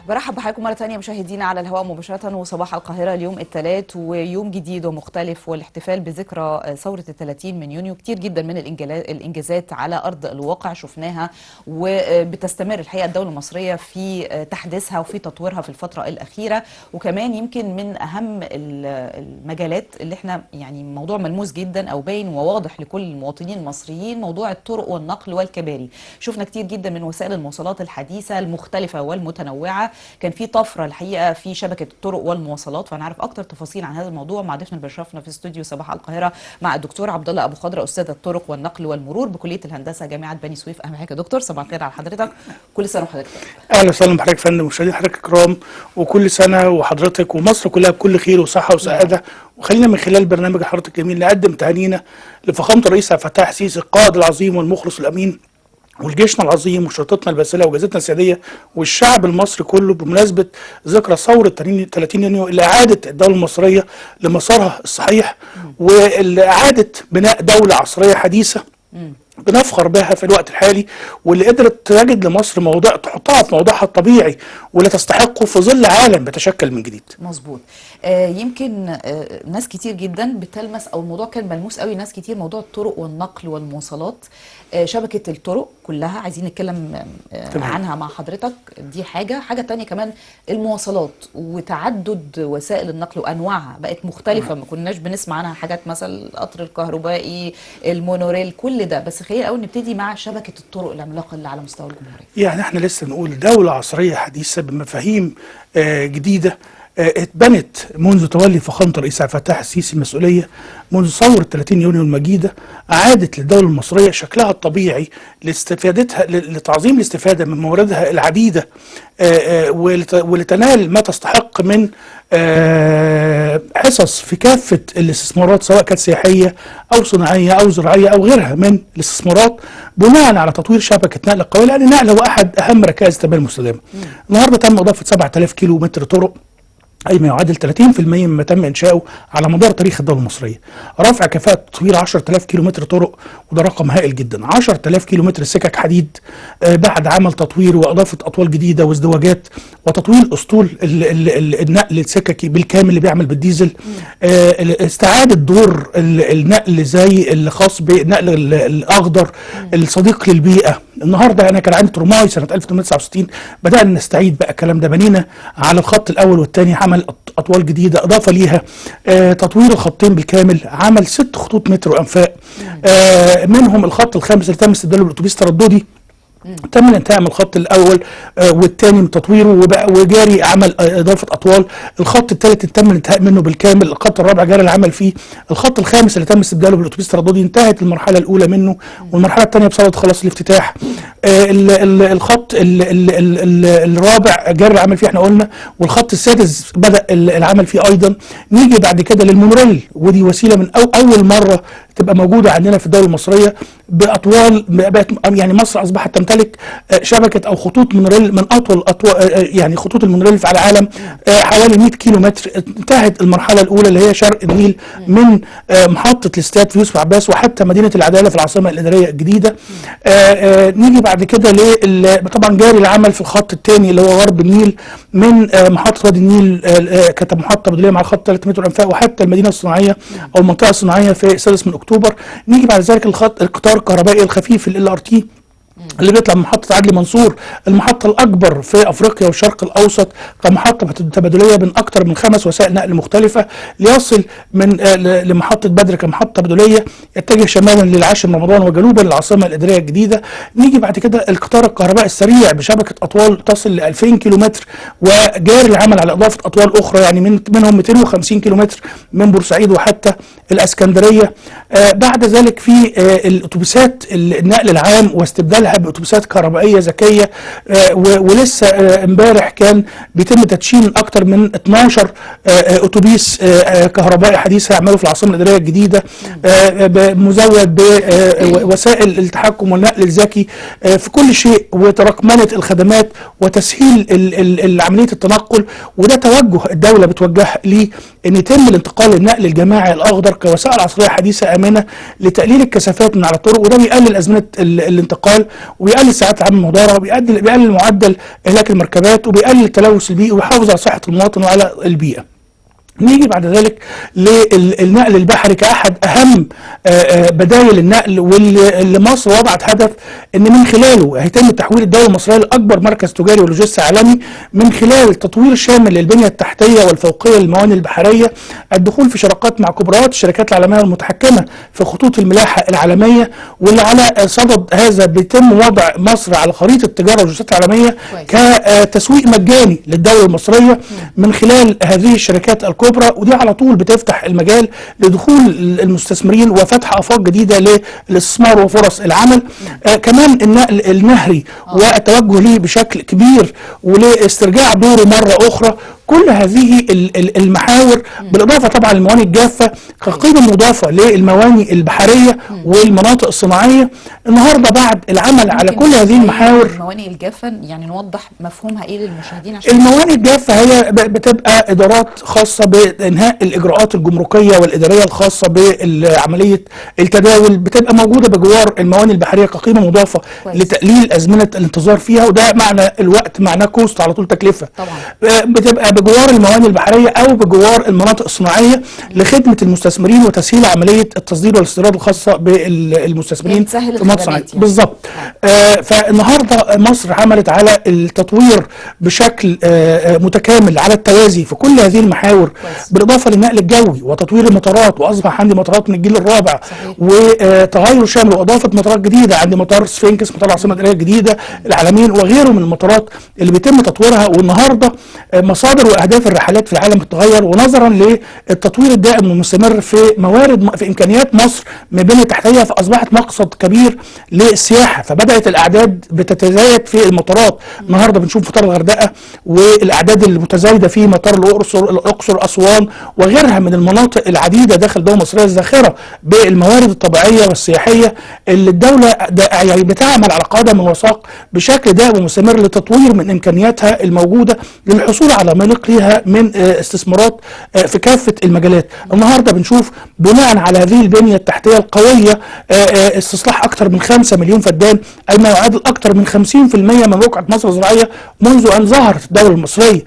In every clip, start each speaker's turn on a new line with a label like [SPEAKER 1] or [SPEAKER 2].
[SPEAKER 1] برحب بحضراتكم مرة تانية مشاهدينا على الهواء مباشرة وصباح القاهرة اليوم الثلاث، ويوم جديد ومختلف والاحتفال بذكرى ثورة 30 من يونيو. كتير جدا من الإنجازات على أرض الواقع شفناها، وبتستمر الحقيقة الدولة المصرية في تحديثها وفي تطويرها في الفترة الأخيرة. وكمان يمكن من أهم المجالات اللي احنا يعني موضوع ملموس جدا أو باين وواضح لكل المواطنين المصريين موضوع الطرق والنقل والكباري. شفنا كتير جدا من وسائل المواصلات الحديثة المختلفة والمتنوعة، كان في طفرة الحقيقة في شبكة الطرق والمواصلات. فهنعرف اكتر تفاصيل عن هذا الموضوع مع ضيفنا اللي بيشرفنا في استوديو صباح القاهرة مع الدكتور عبد الله ابو خضرة، استاذ الطرق والنقل والمرور بكلية الهندسة جامعه بني سويف. اهلا بحضرتك يا دكتور، صباح الخير على حضرتك، كل سنة وحضرتك طيب.
[SPEAKER 2] اهلا وسهلا بحضرتك يا فندم، مشاهدين حضرتك الكرام، وكل سنة وحضرتك ومصر كلها بكل خير وصحة وسعادة. وخلينا من خلال برنامج حضرتك الجميل نقدم تهانينا لفخامه الرئيس عبد الفتاح السيسي القائد العظيم والمخلص الامين، والجيشنا العظيم وشرطتنا الباسله وجازتنا السياديه والشعب المصري كله بمناسبة ذكرى ثورة 30 يونيو اللي اعادت الدولة المصرية لمسارها الصحيح، واللي اعادت بناء دولة عصرية حديثه بنفخر بها في الوقت الحالي، واللي قدرت تجد لمصر موضع تحطها في موضعها الطبيعي واللي تستحقه في ظل عالم بيتشكل من جديد.
[SPEAKER 1] مظبوط. يمكن ناس كتير جدا بتلمس او الموضوع كان ملموس قوي ناس كتير، موضوع الطرق والنقل والمواصلات، شبكة الطرق كلها عايزين نتكلم عنها مع حضرتك. دي حاجة تانية كمان المواصلات وتعدد وسائل النقل وانواعها بقت مختلفة، ما كناش بنسمع عنها حاجات مثلا القطر الكهربائي، المونوريل، كل ده. بس خلينا الاول نبتدي مع شبكة الطرق العملاقة اللي على مستوى الجمهورية.
[SPEAKER 2] يعني احنا لسه نقول دولة عصرية حديثة بمفاهيم جديدة اتبنت منذ تولي فخامة الرئيس عبد الفتاح السيسي المسؤولية منذ ثورة 30 يونيو المجيدة. أعادت للدولة المصرية شكلها الطبيعي لاستفادتها، لتعظيم الاستفادة من مواردها العديدة، ولتنال ما تستحق من حصص في كافة الاستثمارات سواء كانت سياحية أو صناعية أو زراعية أو غيرها من الاستثمارات، بناء على تطوير شبكة نقل القوية، لأن النقل هو أحد أهم ركائز التنمية المستدامة. النهارده تم إضافة 7000 كيلو متر طرق، أي ما يعادل 30% مما تم إنشاؤه على مدار تاريخ الدولة المصرية. رفع كفاءة تطوير 10000 كيلو متر طرق، وده رقم هائل جدا. 10000 كيلو متر سكك حديد بعد عمل تطوير وإضافة أطوال جديدة وازدواجات، وتطوير أسطول النقل السككي بالكامل اللي بيعمل بالديزل. استعادة دور النقل زي الخاص بالنقل الأخضر الصديق للبيئة. النهارده أنا كان عندي ترماي سنة 1869 بدأنا نستعيد بقى الكلام ده، بنينا على الخط الأول والثاني، عمل اطوال جديدة اضافه ليها تطوير الخطين بالكامل، عمل 6 خطوط مترو انفاق، منهم الخط الخامس اللي تم استبداله بالاتوبيس ترددي. تم الانتهاء من الخط الاول والثاني من تطويره وجاري عمل اضافه اطوال. الخط الثالث تم الانتهاء منه بالكامل، الخط الرابع جاري العمل فيه، الخط الخامس اللي تم استبداله بالاتوبيس الترددي انتهت المرحلة الاولى منه، والمرحلة الثانية بصدد خلاص الافتتاح. الخط الرابع جاري العمل فيه احنا قلنا، والخط السادس بدا العمل فيه ايضا. نيجي بعد كده للمونوريل، ودي وسيلة من اول مرة تبقى موجودة عندنا في الدولة المصرية باطوال بقت، يعني مصر اصبحت تمتلك شبكة او خطوط مونوريل من اطول يعني خطوط المونوريل في العالم، حوالي 100 كيلو متر. انتهت المرحلة الاولى اللي هي شرق النيل من محطة الاستاد في يوسف عباس وحتى مدينة العدالة في العاصمة الادارية الجديدة. نيجي بعد كده طبعا جاري العمل في الخط الثاني اللي هو غرب النيل من محطة وادي النيل كمحطه بديله مع الخط 3 متر انفاق وحتى المدينة الصناعية او المنطقة الصناعية في السادس من اكتوبر. نيجي بعد ذلك الخط القطار الكهربائي الخفيف LRT اللي بيطلع من محطة عدلي منصور، المحطة الأكبر في أفريقيا والشرق الأوسط كمحطة تبادلية بين أكثر من 5 وسائل نقل مختلفة، ليصل من لمحطة بدر كمحطة تبادلية، يتجه شمالا للعاشر من رمضان وجنوبا للعاصمة الإدارية الجديدة. نيجي بعد كده القطار الكهربائي السريع بشبكة أطوال تصل ل 2000 كيلو متر، وجاري العمل على إضافة أطوال أخرى، يعني منهم 250 كيلو متر من بورسعيد وحتى الإسكندرية. بعد ذلك في الأتوبيسات النقل العام واستبدالها باتوبيسات كهربائية ذكية، ولسه امبارح كان بيتم تدشين اكثر من 12 اتوبيس كهربائي حديث هيعملوا في العاصمة الادارية الجديدة، مزود بوسائل التحكم والنقل الذكي في كل شيء، وترقمنه الخدمات وتسهيل عملية التنقل. وده توجه الدولة بتوجه ليه، ان يتم الانتقال للنقل الجماعي الاخضر كوسائل عصرية حديثه امنه لتقليل الكثافات من على الطرق، وده بيقلل ازمنة الانتقال. وبيقلل ساعات العمل المهدره، وبيقلل معدل اهلاك المركبات، وبيقلل التلوث البيئي، وبيحافظ على صحة المواطن وعلى البيئة. نيجي بعد ذلك للنقل البحري كأحد أهم بدائل النقل، واللي مصر وضعت هدف أن من خلاله هيتم تحويل الدولة المصرية لأكبر مركز تجاري ولوجستي عالمي من خلال تطوير شامل للبنية التحتية والفوقية للموانئ البحرية، الدخول في شراكات مع كبريات الشركات العالمية المتحكمة في خطوط الملاحة العالمية، واللي على صدد هذا بيتم وضع مصر على خريطة التجارة واللوجستيات العالمية كتسويق مجاني للدولة المصرية من خلال هذه الشركات الكبرى، ودي على طول بتفتح المجال لدخول المستثمرين وفتح افاق جديدة للاستثمار وفرص العمل. كمان النقل النهري والتوجه ليه بشكل كبير ولاسترجاع دوره مرة اخرى. كل هذه المحاور بالاضافة طبعا للموانئ الجافه كقيمه مضافة للموانئ البحرية والمناطق الصناعية. النهارده بعد العمل على كل هذه المحاور،
[SPEAKER 1] الموانئ الجافه يعني نوضح مفهومها ايه للمشاهدين عشان
[SPEAKER 2] الموانئ الجافه هي بتبقى ادارات خاصة بانهاء الاجراءات الجمركيه والادارية الخاصة بعملية التداول، بتبقى موجودة بجوار الموانئ البحرية كقيمه مضافة لتقليل ازمنة الانتظار فيها، وده معنى الوقت معناه cost على طول، تكلفة طبعا. بتبقى بجوار الموانئ البحرية او بجوار المناطق الصناعية لخدمة المستثمرين وتسهيل عملية التصدير والاستيراد الخاصة بالمستثمرين في المناطق الصناعية يعني. بالظبط. فالنهارده مصر عملت على التطوير بشكل متكامل على التوازي في كل هذه المحاور، بالاضافة للنقل الجوي وتطوير المطارات، واصبح عندي مطارات من الجيل الرابع وتغير شامل واضافه مطارات جديدة، عندي مطار سفنكس، مطار العاصمة الادارية الجديدة، العلمين، وغيره من المطارات اللي بيتم تطويرها. والنهارده مصادر واهداف الرحلات في العالم بتتغير، ونظرا للتطوير الدائم والمستمر في موارد في امكانيات مصر من البنية التحتية، فاصبحت مقصد كبير للسياحة، فبدات الاعداد بتتزايد في المطارات. النهارده بنشوف مطار الغردقه والاعداد المتزايدة في مطار الاقصر، اسوان، وغيرها من المناطق العديدة داخل الدولة المصرية الزاخره بالموارد الطبيعية والسياحيه اللي الدولة يعني بتعمل على قدم وساق بشكل دائم ومستمر لتطوير من امكانياتها الموجودة للحصول على ما يليق ليها من استثمارات في كافة المجالات. النهارده بنشوف بناء على هذه البنية التحتية القوية استصلاح اكثر من 5 مليون فدان، اي ما يعادل اكثر من 50% من رقعه مصر الزراعية منذ ان ظهرت الدولة المصرية.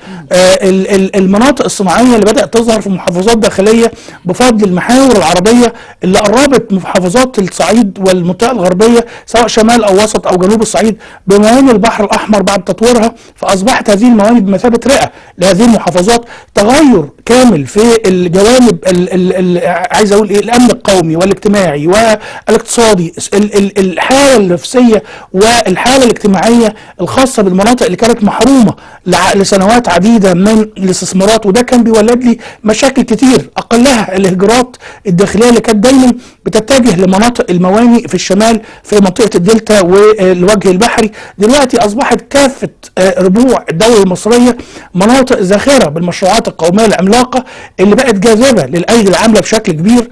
[SPEAKER 2] المناطق الصناعية اللي بدات تظهر في محافظات داخلية بفضل المحاور العربية اللي قربت محافظات الصعيد والمنطقة الغربية سواء شمال او وسط او جنوب الصعيد بموانئ البحر الاحمر بعد تطويرها، فاصبحت هذه الموانئ بمثابة رئه لهذه المحافظات. تغير كامل في الجوانب عايز اقول ايه، الامن القومي والاجتماعي والاقتصادي، الحالة النفسية والحالة الاجتماعية الخاصة بالمناطق اللي كانت محرومة لسنوات عديدة من الاستثمارات، وده كان بيولد لي مشاكل كتير، اقلها الهجرات الداخلية اللي كانت دايما بتتجه لمناطق الموانئ في الشمال في منطقة الدلتا والوجه البحري. دلوقتي اصبحت كافة ربوع الدولة المصرية مناطق زاخره بالمشروعات القومية العملاقة اللي بقت جاذبة للايدي العاملة بشكل كبير.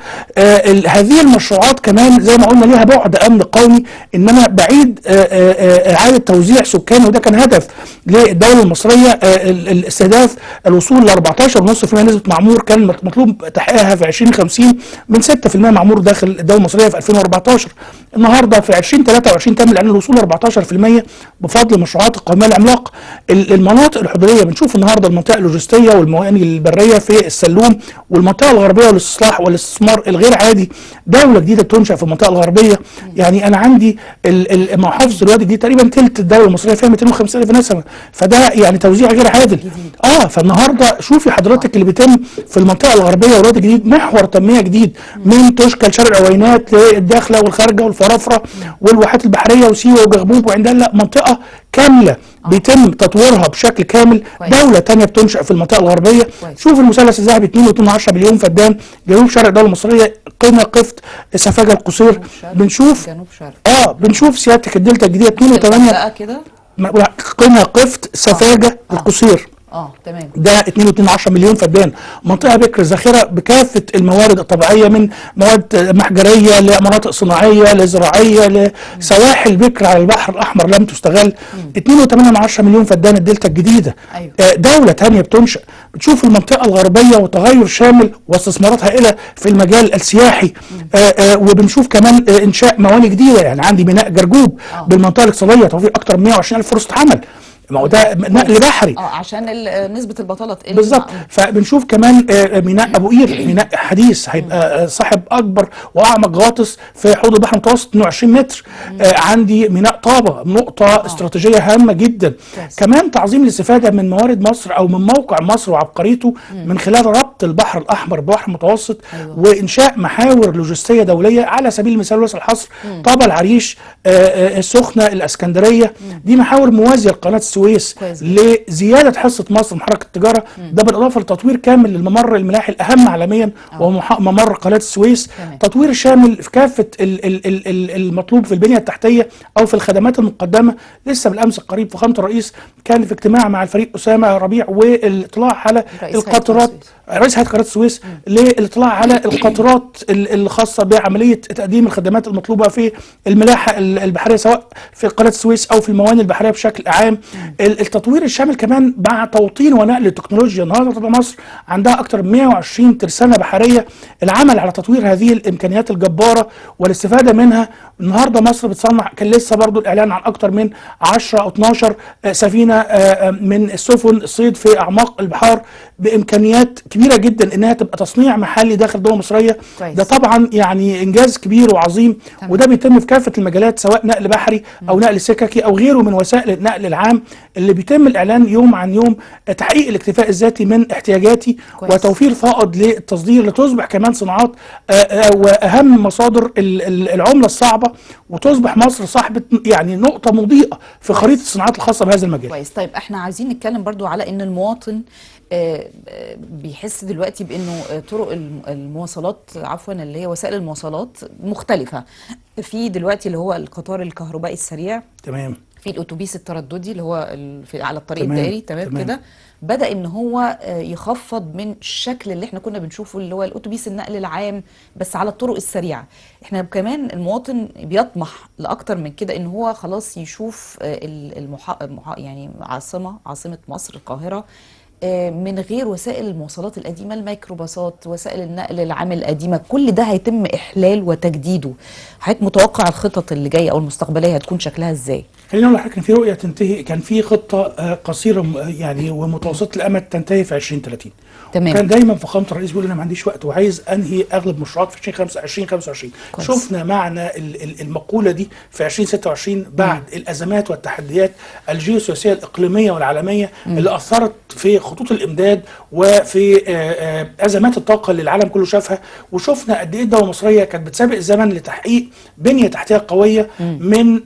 [SPEAKER 2] هذه المشروعات كمان زي ما قلنا ليها بعد امن قومي، ان انا بعيد اعاده توزيع سكان، وده كان هدف للدولة المصرية، الاستهداف الوصول ل 14.5% نسبه معمور كان مطلوب تحقيقها في 2050 من 6% معمور داخل الدولة المصرية في 2014. النهارده في 2023 تم الاعلان الوصول ل 14% بفضل المشروعات القومية العملاقة. المناطق الحدوديه بنشوف النهارده المنطقة اللوجستية والموانئ البرية في السلوم والمنطقة الغربية والاستصلاح والاستثمار الغير عادي، دولة جديدة بتنشا في المنطقة الغربية. يعني انا عندي محافظة الوادي دي تقريبا ثلث الدولة المصرية فيها 250,000 نسمه، فده يعني توزيع غير عادل. فالنهارده شوفي حضرتك اللي بيتم في المنطقة الغربية والوادي الجديد، محور تنمية جديد من تشكل شرق العوينات للداخله والخارجه والفرافره والواحات البحرية وسيوه وجغبوب وعندنا منطقة كاملة بيتم تطويرها بشكل كامل. دولة ثانية بتنشأ في المنطقة الغربية. شوف المثلث الذهبي 2.2 مليون فدان جنوب شرق الدولة المصرية، قنا، قفط، سفاجه، القصير. بنشوف
[SPEAKER 1] جنوب شرق
[SPEAKER 2] بنشوف سيادتك الدلتا الجديدة 2.8 كده، قنا، قفط، سفاجه، القصير.
[SPEAKER 1] تمام.
[SPEAKER 2] ده 2.2 مليون فدان. منطقة بكر زاخره بكافة الموارد الطبيعية، من مواد محجريه لمناطق صناعية لزراعيه لسواحل بكر على البحر الاحمر لم تستغل. 2.8 مليون فدان الدلتا الجديدة.
[SPEAKER 1] أيوة.
[SPEAKER 2] دولة ثانية بتنشأ. بتشوف المنطقة الغربية وتغير شامل واستثمارات هائلة في المجال السياحي. وبنشوف كمان انشاء موانئ جديدة، يعني عندي ميناء جرجوب بالمنطقة الاقتصادية توفير اكثر من 120,000 فرصة عمل. ما هو ده نقل بحري
[SPEAKER 1] عشان نسبة البطالة تقل
[SPEAKER 2] بالظبط. فبنشوف كمان ميناء ابو قير، ميناء حديث هيبقى صاحب اكبر واعمق غاطس في حوض البحر المتوسط 22 متر. عندي ميناء طابة، نقطة استراتيجية هامة جدا. كمان تعظيم الاستفادة من موارد مصر او من موقع مصر وعبقريته من خلال ربط البحر الاحمر بالبحر المتوسط.
[SPEAKER 1] أيوة.
[SPEAKER 2] وانشاء محاور لوجستية دولية، على سبيل المثال وليس الحصر طابة، العريش، السخنة، الاسكندرية. دي محاور موازية لقناة السويس لزيادة حصة مصر من حركة التجارة. ده بالاضافة لتطوير كامل للممر الملاحي الاهم عالميا وهو ممر قناة السويس. تطوير شامل في كافة المطلوب في البنية التحتية او في الخدمات المقدمة. لسه بالامس القريب فخامة الرئيس كان في اجتماع مع الفريق اسامة ربيع والاطلاع على القطارات، رئيس هيئة قناة السويس، للاطلاع على القطارات الخاصة بعملية تقديم الخدمات المطلوبة في الملاحة البحرية سواء في قناة السويس او في الموانئ البحرية بشكل عام. التطوير الشامل كمان مع توطين ونقل التكنولوجيا. النهارده مصر عندها اكثر من 120 ترسانه بحرية، العمل على تطوير هذه الامكانيات الجبارة والاستفادة منها. النهارده مصر بتصنع، كان لسه برضو الاعلان عن اكثر من 10 او 12 سفينة من السفن الصيد في اعماق البحار بامكانيات كبيرة جدا انها تبقى تصنيع محلي داخل الدولة المصرية. ده طبعا يعني انجاز كبير وعظيم. وده بيتم في كافة المجالات سواء نقل بحري او نقل سككي او غيره من وسائل النقل العام اللي بيتم الاعلان يوم عن يوم تحقيق الاكتفاء الذاتي من احتياجاتي. وتوفير فائض للتصدير لتصبح كمان صناعات واهم مصادر العملة الصعبة، وتصبح مصر صاحبه يعني نقطة مضيئة في خريطة الصناعات الخاصة بهذا المجال.
[SPEAKER 1] كويس. طيب احنا عايزين نتكلم برضو على ان المواطن بيحس دلوقتي بانه طرق المواصلات، عفوا اللي هي وسائل المواصلات مختلفة. في دلوقتي اللي هو القطار الكهربائي السريع،
[SPEAKER 2] تمام،
[SPEAKER 1] في الاتوبيس الترددي اللي هو على الطريق الدائري، تمام كده. بدأ ان هو يخفض من الشكل اللي احنا كنا بنشوفه اللي هو الاتوبيس النقل العام بس على الطرق السريعة. احنا كمان المواطن بيطمح لاكتر من كده، ان هو خلاص يشوف يعني عاصمة مصر القاهرة من غير وسائل المواصلات القديمة، الميكروباصات، وسائل النقل العام القديمة، كل ده هيتم إحلال وتجديده. حضرتك متوقع الخطط اللي جاية أو المستقبلية هتكون شكلها إزاي؟
[SPEAKER 2] خلينا نقول لحضرتك كان في رؤية تنتهي، كان في خطة قصيرة يعني ومتوسطة الأمد تنتهي في 2030.
[SPEAKER 1] تمام.
[SPEAKER 2] كان دايما فخامة الرئيس بيقول أنا ما عنديش وقت وعايز أنهي أغلب مشروعات في 2025.
[SPEAKER 1] كويس.
[SPEAKER 2] شفنا معنى المقولة دي في 2026 بعد الأزمات والتحديات الجيوسياسية الإقليمية والعالمية اللي أثرت في خطوط الإمداد وفي أزمات الطاقة اللي العالم كله شافها، وشفنا قد إيه الدولة المصرية كانت بتسابق الزمن لتحقيق بنية تحتية قوية من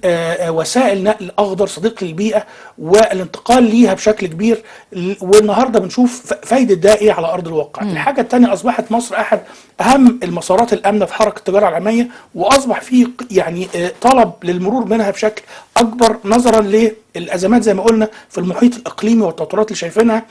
[SPEAKER 2] وسائل نقل أخضر صديق للبيئة والانتقال ليها بشكل كبير. والنهارده بنشوف فايدة ده إيه على أرض الواقع. الحاجة الثانية، أصبحت مصر أحد أهم المسارات الآمنة في حركة التجارة العالمية، وأصبح في يعني طلب للمرور منها بشكل أكبر نظرا للأزمات زي ما قلنا في المحيط الإقليمي والتوترات اللي شايفينها.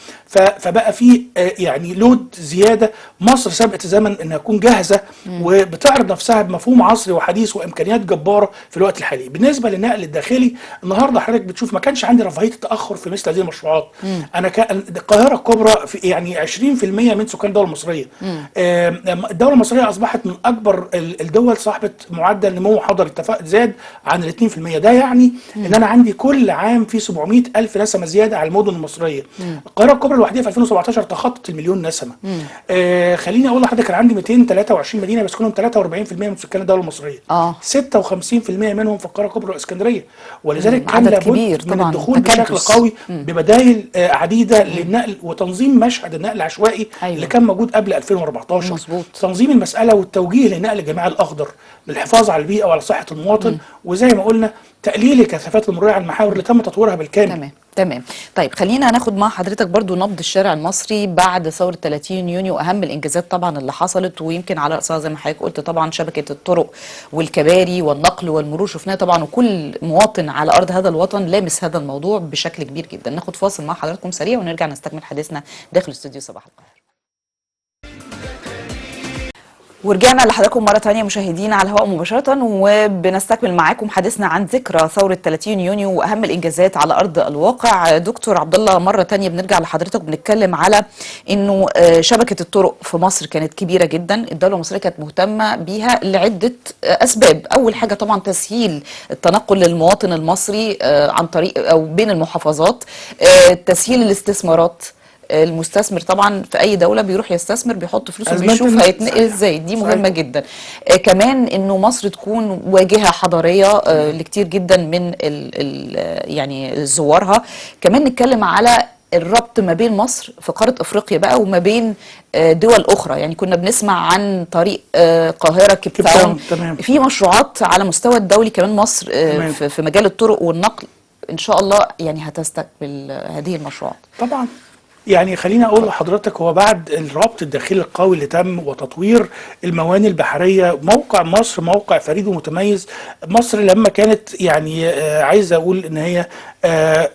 [SPEAKER 2] فبقى في يعني لود زيادة. مصر سبقت الزمن إنها تكون جاهزة وبتعرض نفسها بمفهوم عصري وحديث وإمكانيات جبارة في الوقت الحالي. بالنسبة للنقل الداخلي، النهارده حضرتك بتشوف ما كانش عندي رفاهية التأخر في مثل هذه المشروعات. أنا القاهرة الكبرى في يعني 20% من سكان الدولة المصرية. الدولة المصرية أصبحت من أكبر الدول صاحبة معدل نمو حضري زاد عن ال 2%. ده يعني إن أنا عندي كل عام في 700 ألف نسمة زيادة على المدن المصرية. القاهرة الكبرى لوحدها في 2017 تخطت المليون نسمة. خليني أقول لحضرتك كان عندي 223 مدينة بس كلهم 43% من سكان الدولة المصرية. 56% منهم في القاهرة الكبرى والإسكندرية، ولذلك كان لابد من الدخول بشكل قوي ببدائل عديدة للنقل وتنظيم مشهد النقل العشوائي. أيوة. اللي كان موجود قبل 2014.
[SPEAKER 1] مظبوط.
[SPEAKER 2] تنظيم المسألة والتوجيه لنقل الجماعي الأخضر للحفاظ على البيئة وعلى صحة المواطن. وزي ما قلنا تقليل الكثافات المرورية على المحاور اللي تم تطويرها بالكامل.
[SPEAKER 1] تمام تمام. طيب خلينا ناخد مع حضرتك برضو نبض الشارع المصري بعد ثورة 30 يونيو وأهم الإنجازات طبعا اللي حصلت، ويمكن على رأسها زي ما حضرتك قلت طبعا شبكة الطرق والكباري والنقل والمرور شفناها طبعا، وكل مواطن على أرض هذا الوطن لامس هذا الموضوع بشكل كبير جدا. ناخد فاصل مع حضراتكم سريع ونرجع نستكمل حديثنا داخل استوديو صباح القاهرة. ورجعنا لحضراتكم مرة تانية مشاهدينا على الهواء مباشرة، وبنستكمل معاكم حديثنا عن ذكرى ثورة 30 يونيو وأهم الإنجازات على أرض الواقع. دكتور عبد الله، مرة تانية بنرجع لحضرتك وبنتكلم على إنه شبكة الطرق في مصر كانت كبيرة جدا، الدولة المصرية كانت مهتمة بيها لعدة أسباب. أول حاجة طبعا تسهيل التنقل للمواطن المصري عن طريق أو بين المحافظات، تسهيل الاستثمارات. المستثمر طبعا في اي دولة بيروح يستثمر بيحط فلوسه بيشوف هيتنقل ازاي، دي مهمة جدا. كمان انه مصر تكون واجهه حضارية لكتير جدا من ال يعني زوارها. كمان نتكلم على الربط ما بين مصر في قارة افريقيا بقى وما بين دول اخرى، يعني كنا بنسمع عن طريق القاهرة كيب تاون، في مشروعات على مستوى الدولي كمان مصر في مجال الطرق والنقل ان شاء الله يعني هتستقبل هذه المشروعات.
[SPEAKER 2] طبعا يعني خليني اقول لحضرتك، هو بعد الربط الداخلي القوي اللي تم وتطوير الموانئ البحرية، موقع مصر موقع فريد ومتميز. مصر لما كانت يعني عايز اقول ان هي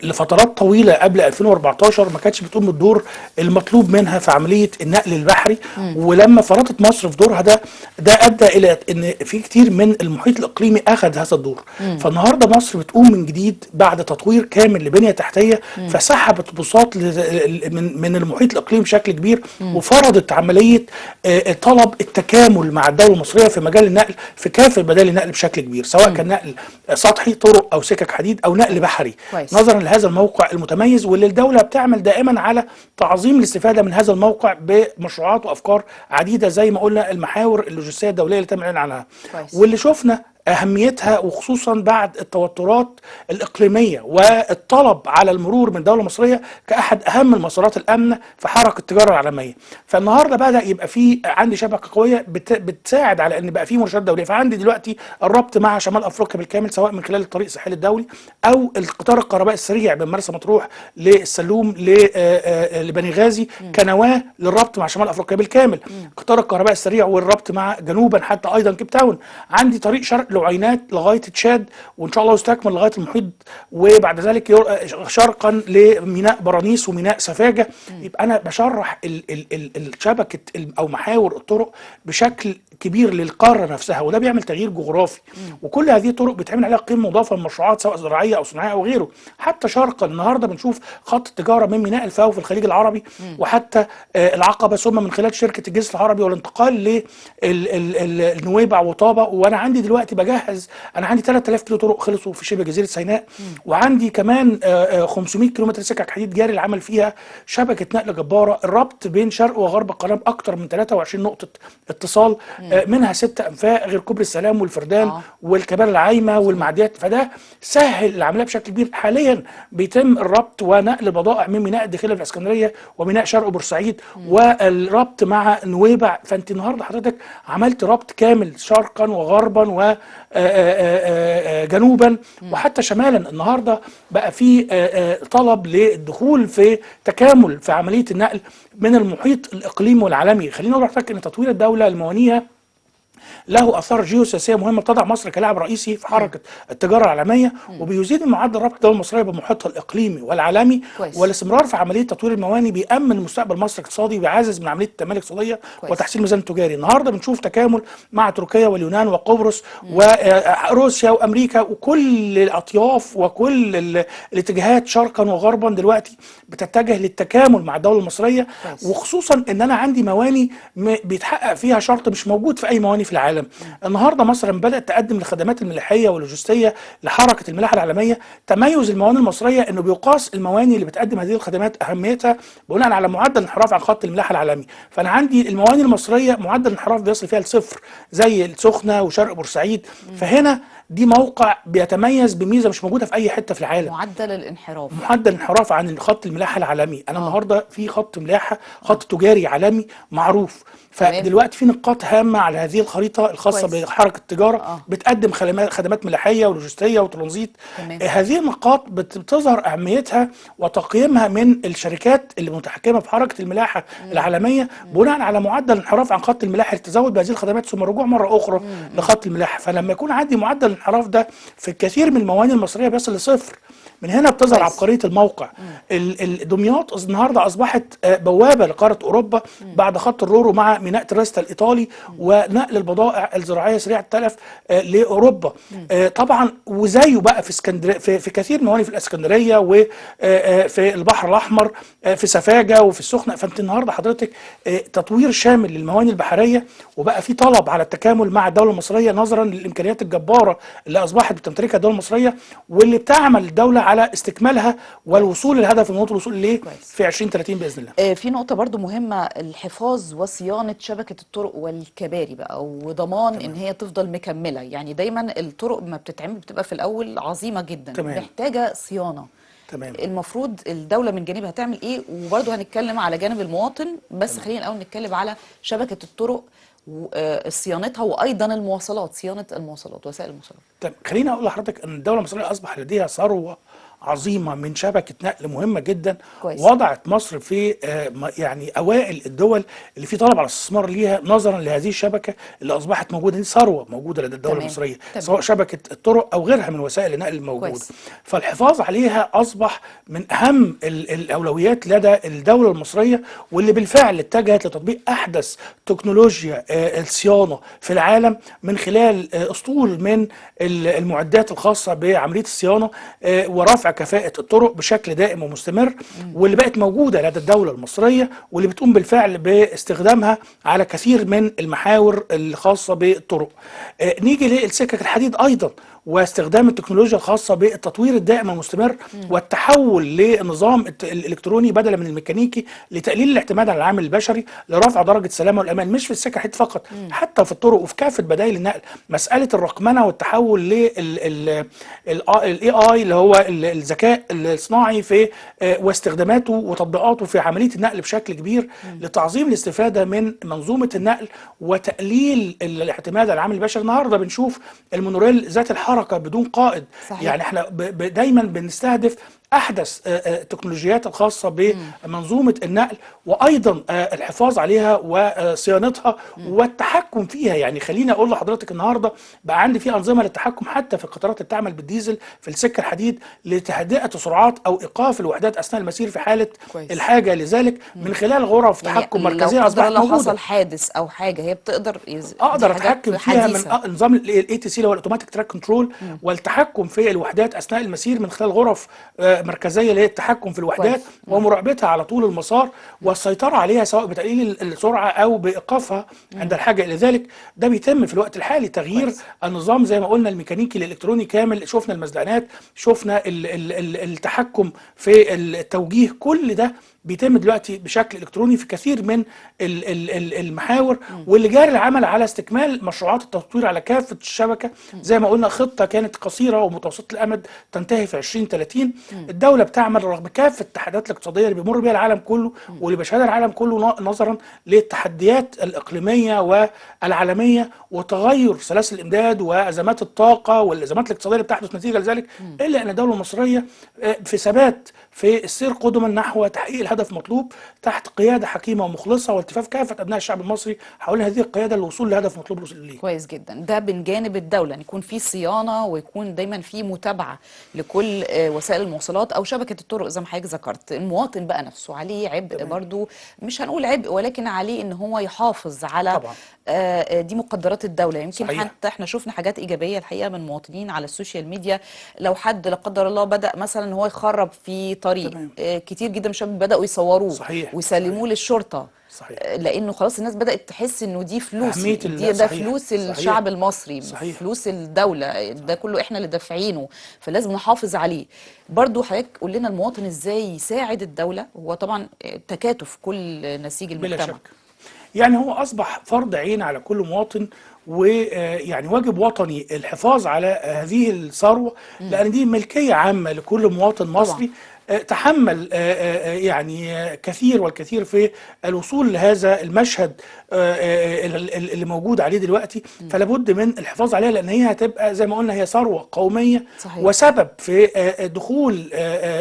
[SPEAKER 2] لفترات طويلة قبل 2014 ما كانتش بتقوم بالدور المطلوب منها في عملية النقل البحري، ولما فرطت مصر في دورها ده ادى الى ان في كتير من المحيط الاقليمي اخذ هذا الدور. فالنهارده مصر بتقوم من جديد بعد تطوير كامل لبنيه تحتيه، فسحبت بساط من المحيط الاقليمي بشكل كبير، وفرضت عملية طلب التكامل مع الدولة المصرية في مجال النقل في كافة بدائل النقل بشكل كبير، سواء كان نقل سطحي طرق او سكك حديد او نقل بحري. كويس. نظرا لهذا الموقع المتميز واللي الدولة بتعمل دائما على تعظيم الاستفادة من هذا الموقع بمشروعات وافكار عديدة زي ما قلنا المحاور اللوجستية الدولية اللي تم الاعلان عنها. كويس. واللي شفنا أهميتها وخصوصا بعد التوترات الإقليمية والطلب على المرور من دولة مصرية كأحد أهم المسارات الآمنة في حركة التجارة العالمية. فالنهاردة بدأ يبقى في عندي شبكة قوية بتساعد على أن بقى في مرشدات دولية. فعندي دلوقتي الربط مع شمال أفريقيا بالكامل سواء من خلال الطريق الساحلي الدولي أو القطار الكهربائي السريع من مرسى مطروح للسلوم لبني غازي كنواه للربط مع شمال أفريقيا بالكامل. قطار الكهرباء السريع والربط مع جنوبا حتى أيضا كيب تاون. عندي طريق شرق لعينات لغاية تشاد وان شاء الله يستكمل لغاية المحيط، وبعد ذلك شرقا لميناء برانيس وميناء سفاجه. يبقى انا بشرح الشبكة او محاور الطرق بشكل كبير للقارة نفسها، وده بيعمل تغيير جغرافي. وكل هذه الطرق بيتعمل عليها قيمة مضافة للمشروعات سواء زراعية او صناعية او غيره. حتى شرقا النهارده بنشوف خط التجارة من ميناء الفاو في الخليج العربي وحتى العقبة، ثم من خلال شركة الجسر العربي والانتقال للنويبع وطابه. وانا عندي دلوقتي بجهز، انا عندي 3000 كيلو طرق خلصوا في شبه جزيرة سيناء، وعندي كمان 500 كيلو متر سكك حديد جاري العمل فيها، شبكة نقل جبارة. الربط بين شرق وغرب القناة باكثر من 23 نقطة اتصال، منها 6 انفاق غير كوبري السلام والفردان والكباري العايمه والمعديات. فده سهل العملية بشكل كبير. حاليا بيتم الربط ونقل بضائع من ميناء الداخلية في الاسكندرية وميناء شرق بورسعيد والربط مع نويبع. فانت النهارده حضرتك عملت ربط كامل شرقا وغربا وجنوبا وحتى شمالا. النهارده بقى في طلب للدخول في تكامل في عملية النقل من المحيط الاقليمي والعالمي. خلينا نقول لحضرتك ان تطوير الدولة الموانيه له اثار جيوسياسيه مهمة بتضع مصر كلاعب رئيسي في حركة التجارة العالمية، وبيزيد من معدل ربط الدولة المصرية بمحيطها الاقليمي والعالمي. كويس. والاستمرار في عملية تطوير المواني بيامن مستقبل مصر الاقتصادي وبيعزز من عملية التنمية الاقتصادية وتحسين الميزان التجاري. النهارده بنشوف تكامل مع تركيا واليونان وقبرص وروسيا وامريكا وكل الاطياف وكل الاتجاهات شرقا وغربا دلوقتي بتتجه للتكامل مع الدولة المصرية. كويس. وخصوصا ان انا عندي مواني بيتحقق فيها شرط مش موجود في اي مواني في العالم. النهارده مصر لما بدات تقدم الخدمات الملاحيه واللوجستيه لحركة الملاحة العالمية، تميز المواني المصرية انه بيقاس المواني اللي بتقدم هذه الخدمات اهميتها بناء على معدل الانحراف عن خط الملاحة العالمي. فانا عندي المواني المصرية معدل الانحراف بيصل فيها لصفر زي السخنة وشرق بورسعيد. فهنا دي موقع بيتميز بميزه مش موجودة في اي حتة في العالم،
[SPEAKER 1] معدل الانحراف،
[SPEAKER 2] معدل الانحراف عن خط الملاحة العالمي. انا النهارده في خط ملاحة، خط تجاري عالمي معروف. فدلوقتي في نقاط هامة على هذه الخريطة الخاصة بحركة التجارة. بتقدم خدمات ملاحيه ولوجستيه وترانزيت. هذه النقاط بتظهر اهميتها وتقييمها من الشركات اللي متحكمه في حركة الملاحة العالمية بناء على معدل الانحراف عن خط الملاحة للتزود بهذه الخدمات ثم الرجوع مرة اخرى لخط الملاحة. فلما يكون عندي معدل الانحراف ده في الكثير من الموانئ المصرية بيصل لصفر، من هنا بتظهر عبقرية الموقع. دمياط النهارده اصبحت بوابه لقاره اوروبا بعد خط الرورو مع ميناء تريستا الايطالي ونقل البضائع الزراعية سريعة التلف لاوروبا. طبعا وزيه بقى في اسكندرية، في كثير من الموانئ، في الاسكندرية وفي البحر الاحمر، في سفاجه وفي السخنة. فانت النهارده حضرتك تطوير شامل للموانئ البحرية، وبقى في طلب على التكامل مع الدولة المصرية نظرا للامكانيات الجبارة اللي اصبحت بتمتلكها الدولة المصرية واللي بتعمل الدولة على استكمالها والوصول للهدف المنوط الوصول اليه في 2030 باذن الله.
[SPEAKER 1] في نقطة برضو مهمة، الحفاظ وصيانة شبكة الطرق والكباري بقى، وضمان ان هي تفضل مكملة. يعني دايما الطرق ما بتتعمل بتبقى في الاول عظيمة جدا. محتاجه صيانة. المفروض الدولة من جانبها تعمل ايه؟ وبرضو هنتكلم على جانب المواطن، بس خلينا الاول نتكلم على شبكة الطرق وصيانتها، وايضا المواصلات، صيانة المواصلات، وسائل المواصلات.
[SPEAKER 2] طب خليني اقول لحضرتك ان الدولة المصرية اصبح لديها ثروة عظيمة من شبكة نقل مهمة جدا. وضعت مصر في يعني اوائل الدول اللي في طلب على الاستثمار ليها نظرا لهذه الشبكة اللي اصبحت موجودة. دي ثروة موجودة لدى الدولة المصرية. سواء شبكة الطرق او غيرها من وسائل النقل الموجودة. فالحفاظ عليها اصبح من اهم الاولويات لدى الدولة المصرية، واللي بالفعل اتجهت لتطبيق احدث تكنولوجيا الصيانة في العالم من خلال اسطول من المعدات الخاصة بعملية الصيانة ورفع كفاءة الطرق بشكل دائم ومستمر، واللي بقت موجودة لدى الدولة المصرية واللي بتقوم بالفعل باستخدامها على كثير من المحاور الخاصة بالطرق. نيجي للسكك الحديد أيضا، واستخدام التكنولوجيا الخاصة بالتطوير الدائم والمستمر والتحول للنظام الإلكتروني بدلا من الميكانيكي لتقليل الاعتماد على العامل البشري لرفع درجة السلامة والأمان، مش في السكك الحديد فقط، حتى في الطرق وفي كافة بدائل النقل. مسألة الرقمنة والتحول لل AI اللي هو الذكاء الصناعي في واستخداماته وتطبيقاته في عملية النقل بشكل كبير لتعظيم الاستفادة من منظومة النقل وتقليل الاعتماد على العامل البشري. النهارده بنشوف المونوريل ذات الحركة بدون قائد. يعني احنا دايما بنستهدف احدث التكنولوجيات الخاصة بمنظومة النقل، وايضا الحفاظ عليها وصيانتها والتحكم فيها. يعني خليني اقول لحضرتك النهارده بقى عندي في انظمة للتحكم حتى في القطارات اللي بتعمل بالديزل في السكة الحديد لتهدئه السرعات او ايقاف الوحدات اثناء المسير في حاله الحاجة لذلك، من خلال غرف
[SPEAKER 1] يعني
[SPEAKER 2] تحكم مركزية اصبحت موجودة.
[SPEAKER 1] لو حصل حادث او حاجة هي بتقدر
[SPEAKER 2] اقدر اتحكم فيها من نظام ال ATC اللي هو ال automatic track control، والتحكم في الوحدات اثناء المسير من خلال غرف مركزية اللي هي التحكم في الوحدات ومراقبتها على طول المسار والسيطرة عليها سواء بتقليل السرعة او بايقافها عند الحاجة الى ذلك. ده بيتم في الوقت الحالي تغيير النظام زي ما قلنا الميكانيكي الالكتروني كامل. شفنا المزلقانات، شفنا التحكم في التوجيه، كل ده بيتم دلوقتي بشكل الكتروني في كثير من المحاور، واللي جاري العمل على استكمال مشروعات التطوير على كافة الشبكة. زي ما قلنا خطه كانت قصيرة ومتوسطه الامد تنتهي في 2030. الدولة بتعمل رغم كافة التحديات الاقتصادية اللي بيمر بيها العالم كله واللي بيشهدها العالم كله نظرا للتحديات الاقليمية والعالمية وتغير سلاسل الامداد وازمات الطاقة والازمات الاقتصادية اللي بتحدث نتيجة لذلك، الا ان الدولة المصرية في ثبات في السير قدما نحو تحقيق الهدف المطلوب تحت قيادة حكيمة ومخلصه والتفاف كافة ابناء الشعب المصري حول هذه القيادة للوصول لهدف مطلوب الوصول اليه.
[SPEAKER 1] كويس جدا. ده من جانب الدولة، ان يكون في صيانة ويكون دايما في متابعه لكل وسائل المواصلات او شبكة الطرق زي ما حضرتك ذكرت. المواطن بقى نفسه عليه عبء برضو، مش هنقول عبء ولكن عليه ان هو يحافظ على
[SPEAKER 2] طبعا.
[SPEAKER 1] دي مقدرات الدولة. يمكن
[SPEAKER 2] صحيح.
[SPEAKER 1] حتى احنا شفنا حاجات ايجابية الحقيقة من مواطنين على ال social media. لو حد لا قدر الله بدا مثلا ان هو يخرب في طريق، كتير جدا من الشباب بداوا يصوروه
[SPEAKER 2] صحيح.
[SPEAKER 1] ويسلموه للشرطة.
[SPEAKER 2] صحيح.
[SPEAKER 1] لانه خلاص الناس بدات تحس انه دي فلوس، دي ده فلوس الشعب المصري.
[SPEAKER 2] صحيح.
[SPEAKER 1] فلوس الدولة، ده كله احنا اللي دافعينه، فلازم نحافظ عليه. برضو حضرتك قول لنا المواطن ازاي يساعد الدولة، هو طبعا تكاتف كل نسيج المجتمع
[SPEAKER 2] بلا شك. يعني هو اصبح فرض عين على كل مواطن، ويعني واجب وطني الحفاظ على هذه الثروة، لان دي ملكية عامة لكل مواطن مصري. تحمل يعني كثير والكثير في الوصول لهذا المشهد اللي موجود عليه دلوقتي. فلابد من الحفاظ عليها، لان هي هتبقى زي ما قلنا هي ثروة قومية.
[SPEAKER 1] صحيح.
[SPEAKER 2] وسبب في دخول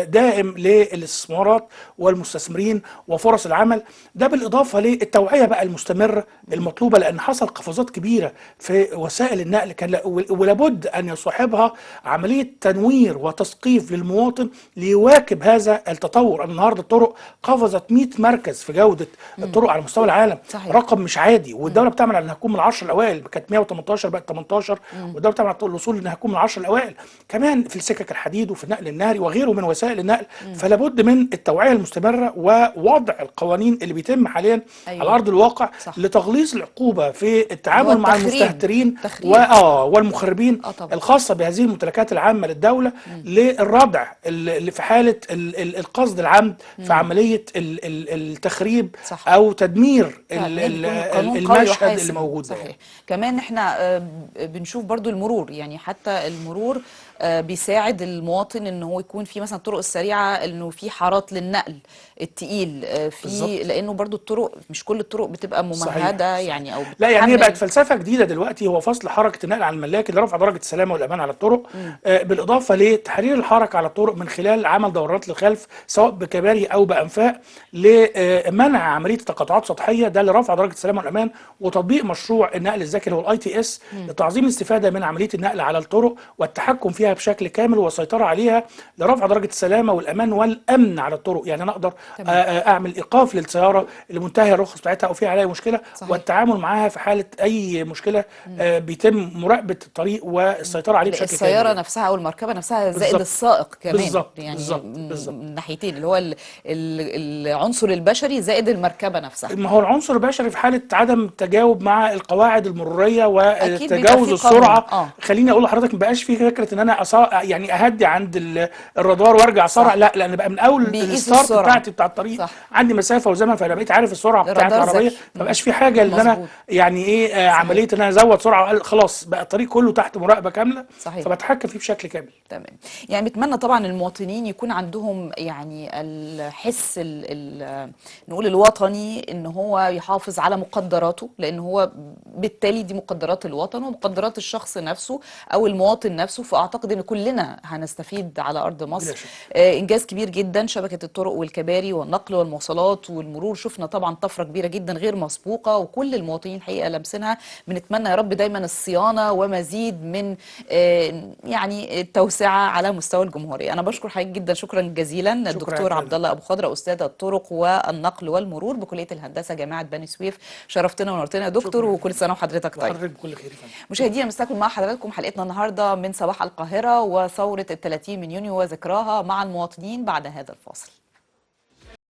[SPEAKER 2] دائم للاستثمارات والمستثمرين وفرص العمل. ده بالاضافة للتوعية بقى المستمرة المطلوبة، لان حصل قفزات كبيرة في وسائل النقل، كان ولابد ان يصاحبها عملية تنوير وتثقيف للمواطن ليواكب هذا التطور. النهارده الطرق قفزت 100 مركز في جوده الطرق على مستوى العالم.
[SPEAKER 1] صحيح.
[SPEAKER 2] رقم مش عادي، والدولة بتعمل على انها تكون من 10 الاوائل، كانت 118 بقت 18، والدولة بتعمل على الوصول انها تكون من 10 الاوائل كمان في السكك الحديد وفي النقل النهري وغيره من وسائل النقل. فلابد من التوعية المستمرة ووضع القوانين اللي بيتم حاليا على ارض الواقع.
[SPEAKER 1] صح.
[SPEAKER 2] لتغليظ العقوبة في التعامل مع المستهترين والمخربين الخاصة بهذه الممتلكات العامة للدولة، للردع اللي في حاله القصد العمد في عملية التخريب.
[SPEAKER 1] صح.
[SPEAKER 2] او تدمير المشهد اللي موجود.
[SPEAKER 1] صحيح. كمان احنا بنشوف برضو المرور، يعني حتى المرور بيساعد المواطن ان هو يكون في مثلا الطرق السريعة، انه في حارات للنقل التقيل في
[SPEAKER 2] بالزبط.
[SPEAKER 1] لانه برضو الطرق مش كل الطرق بتبقى ممهده.
[SPEAKER 2] صحيح.
[SPEAKER 1] يعني او
[SPEAKER 2] لا، يعني هي بقت فلسفة جديدة دلوقتي، هو فصل حركة النقل عن الملاك لرفع درجه السلامة والامان على الطرق، بالاضافة لتحرير الحركة على الطرق من خلال عمل دورات للخلف سواء بكباري او بانفاق لمنع عملية تقاطعات سطحية، ده لرفع درجه السلامة والامان، وتطبيق مشروع النقل الذكي اللي هو ال ITS لتعظيم الاستفادة من عملية النقل على الطرق والتحكم فيها بشكل كامل والسيطرة عليها لرفع درجه السلامة والامان والامن على الطرق. يعني انا اقدر اعمل ايقاف للسيارة اللي منتهية الرخص بتاعتها او فيها عليها مشكلة.
[SPEAKER 1] صحيح.
[SPEAKER 2] والتعامل معاها في حاله اي مشكلة، بيتم مراقبة الطريق والسيطرة عليه بشكل كامل.
[SPEAKER 1] السيارة نفسها او المركبة نفسها زائد السائق كمان.
[SPEAKER 2] بالظبط.
[SPEAKER 1] يعني
[SPEAKER 2] بالظبط.
[SPEAKER 1] من ناحيتين، اللي هو العنصر البشري زائد المركبة نفسها.
[SPEAKER 2] ما هو العنصر البشري في حاله عدم التجاوب مع القواعد المرورية وتجاوز السرعة. خليني اقول لحضرتك ما بقاش في فكرة ان انا يعني اهدي عند الرادار وارجع اسرع، لا، لان بقى من اول ال start بتاعتي بتاع الطريق.
[SPEAKER 1] صح.
[SPEAKER 2] عندي مسافة وزمن، فانا بقيت عارف السرعة بتاعت العربية، ما بقاش في حاجة اللي انا يعني ايه عملية ان انا ازود سرعة، خلاص بقى الطريق كله تحت مراقبة كاملة.
[SPEAKER 1] صحيح.
[SPEAKER 2] فبتحكم فيه بشكل كامل.
[SPEAKER 1] تمام. يعني بتمنى طبعا المواطنين يكون عندهم يعني الحس نقول الوطني، ان هو يحافظ على مقدراته، لان هو بالتالي دي مقدرات الوطن ومقدرات الشخص نفسه او المواطن نفسه. فاعتقد ان كلنا هنستفيد على ارض مصر. انجاز كبير جدا، شبكة الطرق والكباري والنقل والمواصلات والمرور، شفنا طبعا طفرة كبيرة جدا غير مسبوقة، وكل المواطنين الحقيقة لامسينها. بنتمنى يا رب دايما الصيانة ومزيد من يعني التوسعة على مستوى الجمهورية. انا بشكر حضرتك جدا، شكرا جزيلا الدكتور عبد الله ابو خضرة، استاذ الطرق والنقل والمرور بكلية الهندسة جامعه بني سويف. شرفتنا ونورتنا يا دكتور، وكل سنة وحضرتك طيب.
[SPEAKER 2] وحضرتك بكل خير.
[SPEAKER 1] مشاهدينا، بنستكمل مع حضراتكم حلقتنا النهارده من صباح القاهرة وثوره ال 30 من يونيو وذكراها مع المواطنين بعد هذا الفاصل.